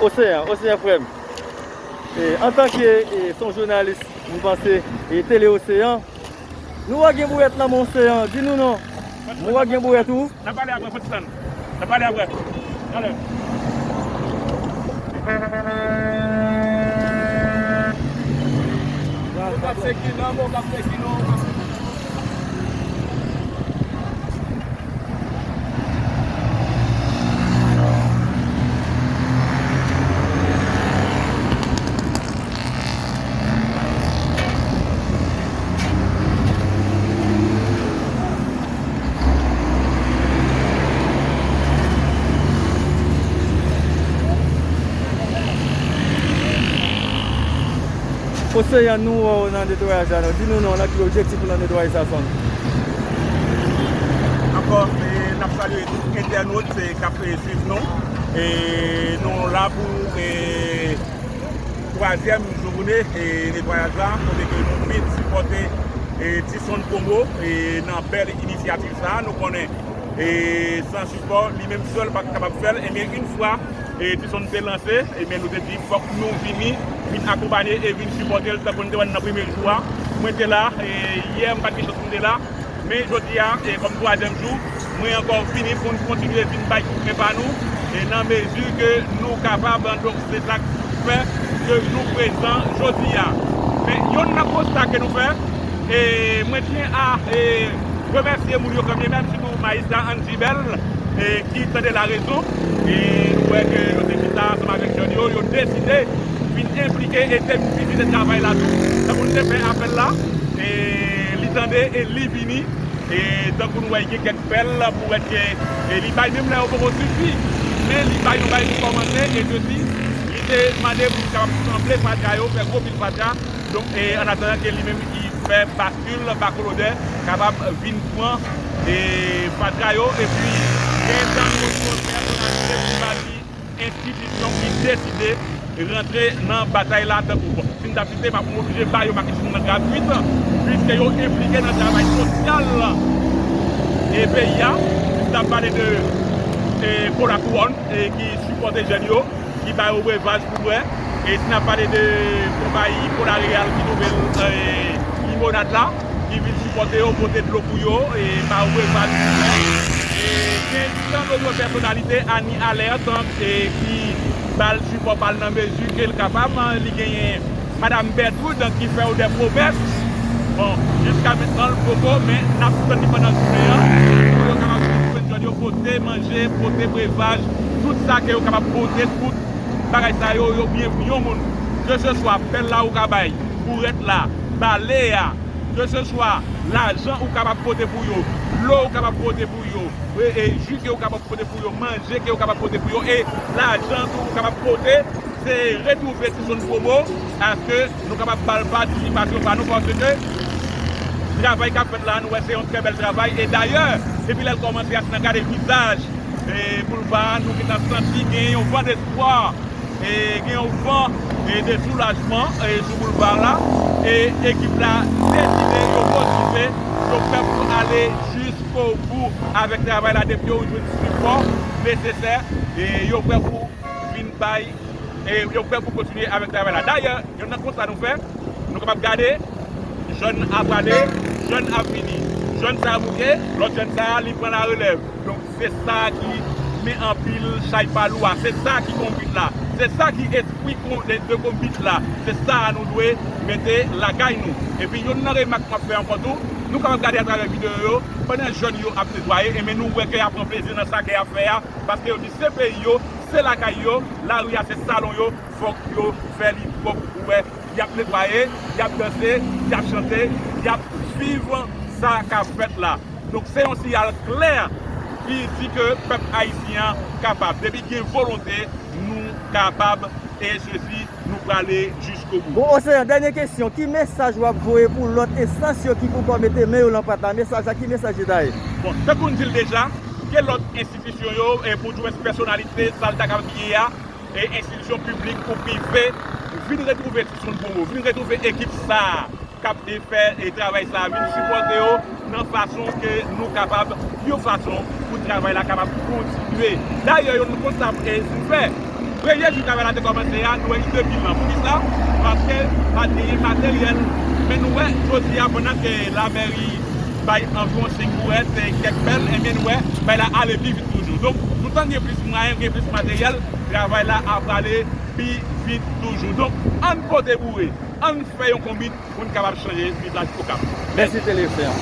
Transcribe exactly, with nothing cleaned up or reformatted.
Oseyan, Oseyan frè m. E, antanke, e, se yon jounalis, m panse, e, Tele Oseyan, nou wè gen bourèt nan men Oseyan, di nou non. Mwen wè gen bourèt ou. N ap pale apre, Fritz Tan. N ap pale apre. Talè. Yo k ap seki nan, yo k ap seki nan. Oseyan, nou wè w nan netwayaj la, non. Di nou non, nan ki objektif ou nan netwayaj sa, Son? Ankò, e, n ap salye tout entènot, e, k ap, e, swiv nou. E nou la pou, e, twazyèm jounen, e, netwayaj la, kote ke nou vin sipòte, e, Tison Promo, e, nan bèl inisyativ sa. Nou konnen, e, san sipò, li menm sèl pa t kapab fè l. Ebyen, yon fwa, e, Tison te lanse, ebyen, nou te di, fòk nou vini, vin akonpanye e vin sipòte l, tankou n te wè l nan premye jou a. Mwen te la, e, yè, m pa t gen chans pou m te la. Men jodi a, e kòm twazyèm jou, mwen ankò vini pou n kontinye vin bay kout men pa nou, e nan mezi ke nou kapab, donk, se sa k fè ke nou prezan jodi a. Men youn nan konsta ke nou fè, e mwen tyen a, e remèsye moun yo kanmenm, sitou Majistra Andy Bell, e ki tande larezon, e nou wè ke yo te chita ansanm avèk jèn yo, yo deside vin enplike e te vizite travay la tou. Tankou n te fè apèl la, e li tande e li vini, e tankou nou wè, gen kèk pèl pou wè ke, e li bay, menm lè yo poko sifi, men li bay yon bay pou kòmanse, e sesi, li te mande pou li kapab sanble fatra yo, fè gwo pil fatra, donk, e an atandan ke li menm li fè baskil, bakolodè, kapab vin pran, e fatra yo, epi gen tan nou pèsonalite ki bati enstitisyon ki deside rantre nan batay la tankou, bon, si m ta site, m ap oblije ba yo makisyon nan gratwit, piske yo enplike nan travay sosyal e peyi a. Si m ta pale de, e, Pou Lakouwòn, e, ki sipòte jèn yo, ki ba yo brevaj pou bwè, e si n ap pale de konpayi Pola Real ki twouve l, e, Limonad la, ki vin sipòte yo, pote dlo pou yo, e ba yo brevaj pou bwè. E gen tan lòt pèsonalite, Annie Alerte, e ki ba l sipò pa l nan mezi ke l kapab, li genyen Madam Bertrude ki fè yo de pwomès. Bon, jiska mentnan l poko, men n ap tann li pandan jounen an, pou yo kapab vin jwenn jèn yo, pote manje, pote brevaj, tout sa ke yo kapab pote, tout bagay sa yo, yo byen pou yon moun. Keseswa pèl la ou ka bay, bourèt la, bale a, keseswa lajan ou kapab pote pou yo, dlo ou kapab pote pou yo, e, e, ji ke ou kapab pote pou yo, manje ke ou kapab pote pou yo, e lajan tou ou kapab pote, se retwouve Tison Promo, aske nou kapab ba l patisipasyon pa nou, paske travay k ap fèt la, nou wè se yon trè bèl travay, e dayè, depi lè l kòmanse a, si n ap gade vizaj, e, boulva a, nou gentan santi gen yon van despwa, e gen yon van, e, de soulajman, e, sou boulva la, e ekip la deside, yo motive, yo prè pou ale jiskobou avèk travay la, depi yo jwenn sipò nesesè, e yo prè pou vin bay, e yo prè pou kontinye avèk travay la. Dayè, youn nan konsta nou fè, nou kapab gade, jèn ap ale, jèn ap vini. Jèn sa a bouke, lòt jèn sa a, li pran larelèv. Donk, se sa ki men anpil chay pa lou a, se sa ki konbit la, se sa ki espri kon-, de, de konbit la, se sa a nou dwe mete lakay nou. Epi, youn nan remak m ap fè ankò tou, nou kapab gade atravè videyo yo, pandan jèn yo ap netwaye, enben nou wè ke y ap pran plezi nan sa ke y ap fè a, paske yo di se peyi yo, se lakay yo, lari a se salon yo, fòk yo fè li pwòp pou wè y ap netwaye, y ap danse, y ap chante, y ap viv sa k ap fèt la. Donk, se yon siyal klè ki di ke pèp ayisyen an kapab. Depi gen volonte, nou kapab, e sesi, nou prale jiskobou. Bon, Oseyan, dènye kesyon, ki mesaj w ap voye pou lòt enstans yo ki poko mete men yo lan pat la? Mesaj la, ki mesaj li ta ye? Bon, tankou n di l deja, ke lòt enstitisyon yo, e pou di mwens pèsonalite, sa l ta kapab ye a, e enstitisyon piblik ou prive, vin retwouve Tison Promo, vin retwouve ekip sa a k ap, e, fè, e, travay sa a, vin sipòte yo nan fason ke nou kapab, yon fason pou travay la kapab kontinye. Dayè, youn nan konsta, e, nou fè, Premye jou travay la te kòmanse a, nou wè li depi lan. Poukisa? Paske pa t genyen materyèl. Men nou wè, jodi a, pandan ke lamèri bay anviwon senk bourèt, kèk pèl, ebyen nou wè, bay la ale pi vit toujou. Donk, toutan gen plis mwayen, gen plis materyèl, travay la ap prale pi vit toujou. Donk, ann pote boure, ann fè yon konbit pou n kapab chanje vizaj Okap. Mèsi Telefè.